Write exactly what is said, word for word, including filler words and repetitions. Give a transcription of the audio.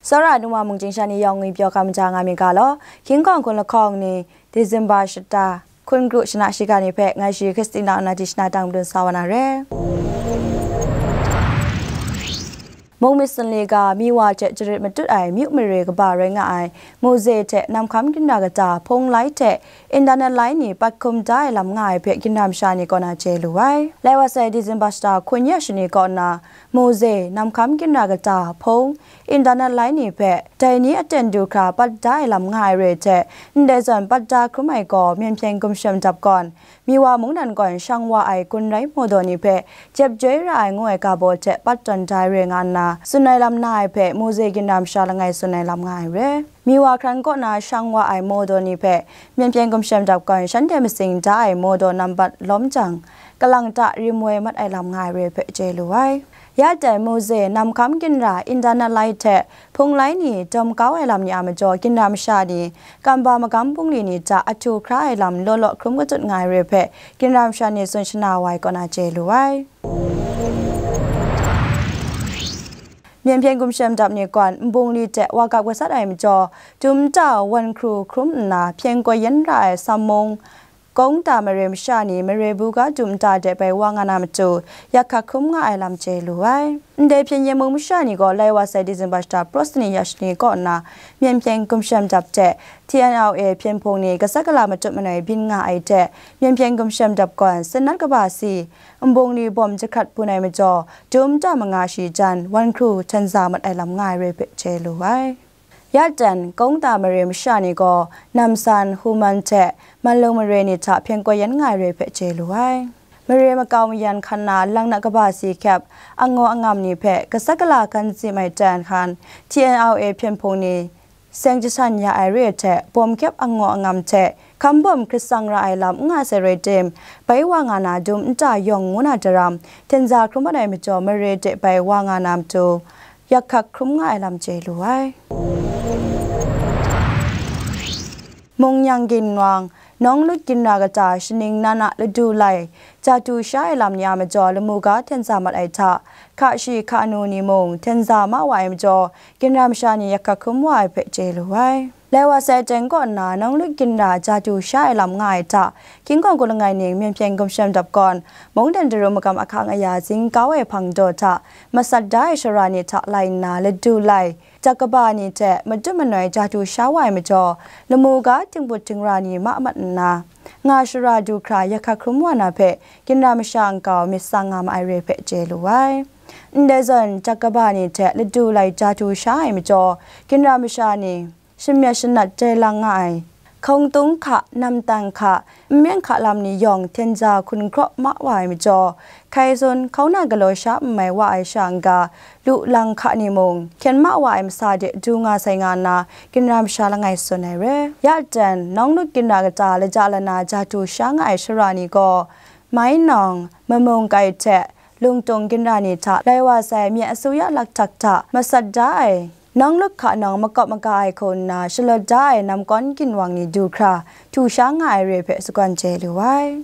Tsawra ai nuwa mungchying sha ni yawng ngwi pyaw kam ja nga mi ga law, hkying hkawng hkun lahkawng ni, December shata, hkun kru shana shiga ni hpe ngai shi Christina Onati shana tang madun sa wa na re. Mung myit sunli ga, mi wa hte jarit matut ai myu mare kaba rai nga ai Mose hte Namhkam Ginra kata hpung lai hte internet lai ni pat hkum da ai lam nga ai hpe ginra masha ni kaw na chye lu ai. Lai wa sai December shata hkun ya shani kaw na, Mose, Namhkam Ginra kata hpung, internet lai ni hpe dai ni aten du hkra pat da ai lam nga ai re hte, ndai zawn pat da hkrum ai gaw Myen Hpyen Gumshem Dap gawn, Miwa mungdan gawn shang wa ai gun rai mawdaw ni hpe jep joi ra ai ngu ai ga baw hte pat tawn da ai re nga nna, tsun ai lam na ai hpe Mose ginra masha langai tsun ai lam nga ai re. Miwa hkran kaw na shang wa ai mawdaw ni hpe Myen Hpyen Gumshem Dap gawn shanhte matsing da ai mawdaw nambat lawm jang, kalang ta rim woi mat ai lam nga ai re hpe chye lu ai. Ya dai Mose, Namhkam Ginra, internet lai hte hpung lai ni dawm kau ai lam ni a majaw ginra masha ni, kam ba magam bungli ni hta ahtu hkra ai lam law law hkrum katut nga ai re hpe ginra masha ni tsun shana wa ai kaw na chye lu ai. Myen Hpyen Gumshem Dap ni gawn nbungli hte wa gap gasat ai majaw, dum nta wan hkru hkrum nna hpyen koi yen ra ai Sammung, Kawng ta mare masha ni mare buga dum nta de bai wa nga na matu, yak hkak hkrum nga ai lam chye lu ai. Ndai hpyen yen mung masha ni gaw lai wa sai December shata praw sani ya shani kaw nna, Myen Hpyen Gumshem Dap hte T N L A hpyen hpung ni gasat gala matut manoi byin nga ai hte, Myen Hpyen Gumshem Dap gawn sanat kaba si, nbung ni bawm jahkrat bun ai majaw, dum nta manga shi jan, wan hkru hten za mat ai lam nga ai re hpe chye lu ai. Ya dan, kawng ta mare masha ni gaw namsan, human hte manlung mare ni hta hpyen koi yan nga ai re hpe chye lu ai. Mare makau mayan hkan na lang na kaba si hkyep, angaw angam ni hpe gasat gala kan zim ai dan hkan, T N L A hpyen hpung ni seng jahtan ya ai re hte, bawm hkyep angaw angam hte hkambawm hkrit tsang ra ai lam n nga sai rai tim, bai wa nga na dum nta yawng ngu na daram, hten za hkrum mat ai majaw mare de bai wa nga na matu, yak hkak hkrum nga ai lam chye lu ai. Mung Nyang Ginwang, Nawng Lut Ginra kata shaning nan a ladu lai, jadu sha ai lam ni a majaw lamu ga hten za mat ai hta, hka shi hka nu ni mung hten za ma wa ai majaw, ginra masha ni yak hkak hkrum wa ai hpe chye lu ai. Lai wa sai teng kaw nna, Nawng Lut Ginra jadu sha ai lam nga ai hta, King Kawng Ku Langai Ning Myen Hpyen Gumshem Dap gawn, mungdan daru magam ahkang aya zing kau ai hpang daw hta, masat da ai shara ni hta lai nna ladu lai, jak kaba ni hte madu manoi jadu sha wa ai majaw, lamu ga tingput tingra ni ma mat nna, nga shara du hkra yak hkak hkrum wa na hpe, ginra masha nkau myit tsang nga ma ai re hpe chye lu ai. Ndai zawn, jak kaba ni hte ladu lai jadu sha ai majaw, ginra masha ni, shamyet shanat jai lang nga ai, hkaungtung hka, namtan hka, nmen hka lam ni yawng hten ja hkun hkraw ma wa ai majaw, hkai sun hkauna galaw sha n mai wa ai sha n-ga, lu lang hka ni mung, hkyen ma wa ai masa de du nga sai nga nna, ginra masha langai tsun ai re. Ya dan, Nawng Lut Ginra kata laja lana jadu sha nga ai shara ni gaw, Mai Nawng, Mamung Kai hte, Lungtung Ginra ni hta lai wa sai mye asuya laktak hta masat da ai, Nawng Lut Hka Nawng makawp maga ai hku nna shalawt da ai namkawn ginwang ni du hkra, htu sha nga ai re hpe sagawn chye lu ai.